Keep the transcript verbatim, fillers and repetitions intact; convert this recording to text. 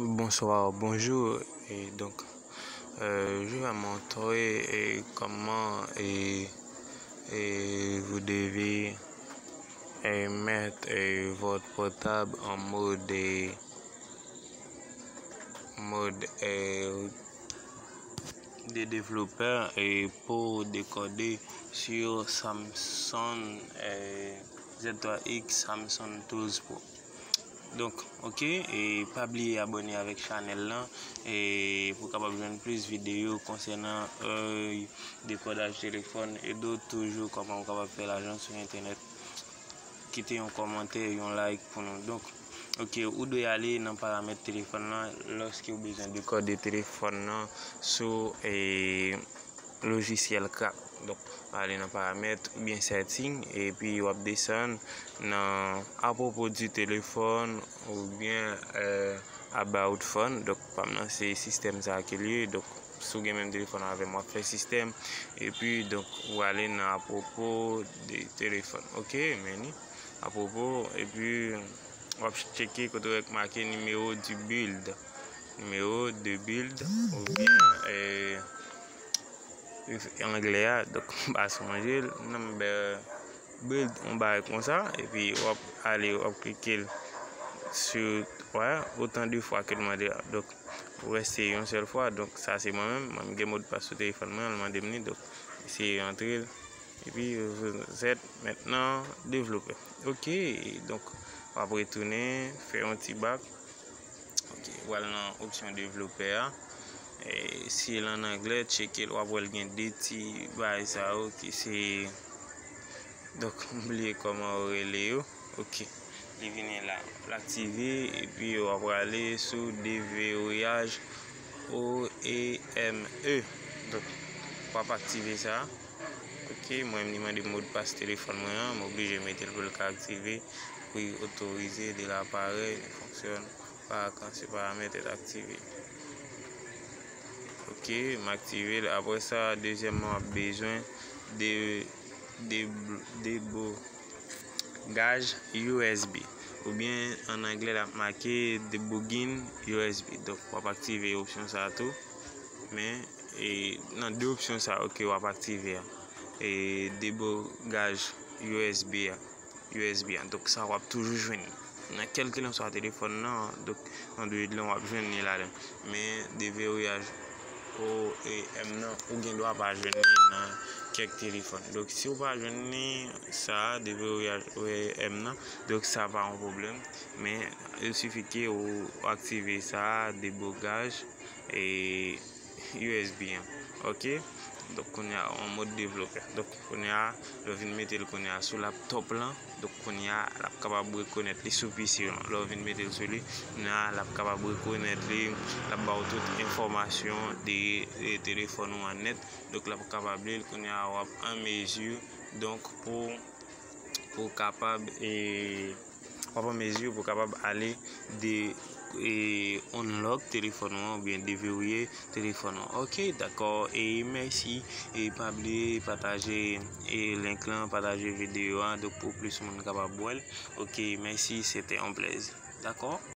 Bonsoir, bonjour. Et donc, euh, je vais montrer, euh, comment, euh, euh, vous devez, euh, mettre, euh, votre portable en mode, euh, mode, euh, de développeur et pour décoder sur Samsung, euh, Z trois X, Samsung douze Pro. Donk, ok, e pa bliye abòne avèk chanèl lan, e pou w kapab jwenn plis videyo konsènan, euh, dekodaj telefòn, e dòt toujou kòman w kapab fè lajan sou entènèt. Kite yon kòmantè, yon like pou nou. Donk, ok, ou dwe ale nan paramèt telefòn lan lòske w bezwen dekode telefòn lan sou, e, lojisyèl crack. Donk, w ale nan paramèt oubyen setting, epi w ap desann nan à propos du téléphone oubyen, euh, about phone. Donk, pa m nan se sistèm sa a ke l ye. Donk, si w gen menm telefòn avè m, w ap fè sistèm. Epi, donk, w ale nan à propos de téléphone. Ok, men ni à propos, epi w ap tcheke kote w wè k make numéro du build. Numéro de build, oubyen, euh, anglè a, donk, m pa sonje l, number build, yon bagay konsa, epi w ap ale, w ap klike l sou, wè, otan de fwa ke l mande a. Donk, ou reste yon sèl fwa, donk, sa se mwen menm, mwen m gen modpas sou telefòn mwen, l mande m li, donk, eseye antre l, epi, vous êtes maintenant développeur. Ok, donk, w ap retounen, fè yon ti bak, Ok, w al nan opsyon devlopè a. E, si l ann anglè, tcheke l, w ap wè l gen de ti bagay sa yo ki se, donk, m bliye kòman yo rele yo. Ok, li vini la, l aktive, epi w ap prale sou deverouyaj O E M E. Donk, w ap aktive sa. Ok, mwen menm li mande m modpas telefòn mwen an, m oblije mete l pou l ka aktive. Prix autorisé de l'appareil ne fonctionne pas quand ce paramètre est activé. Ok, m aktive l. Apre sa, dezyèmman, w ap bezwen de, de, debogaj U S B. Oubyen, an anglè, l ap make debugging U S B. Donk, w ap aktive opsyon sa a tou. Men, e, nan de opsyon sa a, ok, w ap aktive a. E, debogaj U S B a. U S B an. Donk, sa w ap toujou jwenn li. Nan kèlkelanswa telefòn nan, donk, Android lan, w ap jwenn li ladan. Men, deverouyaj O E M nan, ou gen dwa pa jwenn li nan kèk telefòn. Donk, si w pa jwenn li, sa a, deverouyaj O E M nan, donk, sa pa yon pwoblèm. Men, il suffit ke ou aktive sa a, debogaj, e, U S B an. Ok? Donk, kounye a, an mòd devlopè. Donk, kounye a, lè w vin mete l kounye a sou laptop lan, donk, kounye a, l ap kapab rekonèt li sou P C lan. Lè w vin mete l sou li, kounye a, l ap kapab rekonèt li, l ap ba w tout enfòmasyon de, de telefòn ou an nèt. Donk, l ap kapab li l, kounye a, w ap an mezi, donk, pou, pou kapab, e, w ap an mezi pou kapab ale de, e, unlock telefòn ou an oubyen deverouye telefòn ou an. Ok, dakò, e mèsi, e pa bliye pataje, e link lan, pataje videyo a, donk pou plis moun kapab wè l. Ok, mèsi, se te yon plèzi. Dakò?